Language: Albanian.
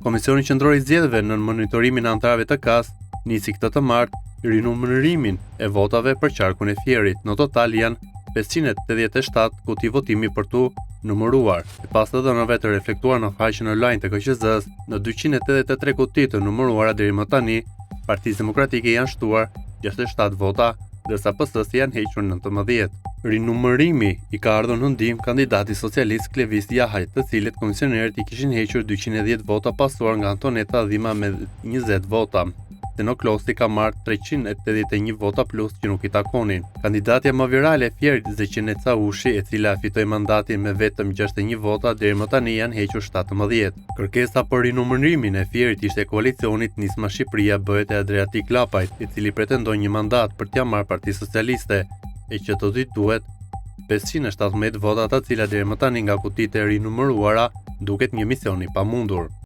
Komisioni Qendror i Zgjedhjeve nën monitorimin e anëtarëve të KAS nisi këtë të martë rinumërimin e votave për qarkun e Fierit. Në total janë 587 kuti votimi për t'u numëruar. Sipas të dhënave të reflektuar në faqen online të KQZ-s, në 283 kuti të numëruara deri më tani, Partisë Demokratike janë shtuar 67 vota, ndërsa PS-së janë hequr 19. Rinumërimi i ka ardhur në ndihmë kandidatit socialist Klevis Jahaj, të cilit komisionerët i kishin hequr 210 vota pasuar nga Antoneta Dhima me 20 vota. Steno Klosi ka marrë 381 vota plus që nuk i takonin. Kandidatja më virale e Fierit, Zeqine Caushi, e cila fitoi mandatin me vetëm 61 vota, deri më tani janë hequr 17. Kërkesa për rinumërimin e Fierit ishte e koalicionit Nisma Shqipëria Bëhet e Adriatik Lapajt, i cili pretendon një mandat për t'ia marrë Partisë Socialiste, e që do t'i duhet 517 vota të cilat deri më tani nga kutitë e rinumëruara duket një mision i pamundur.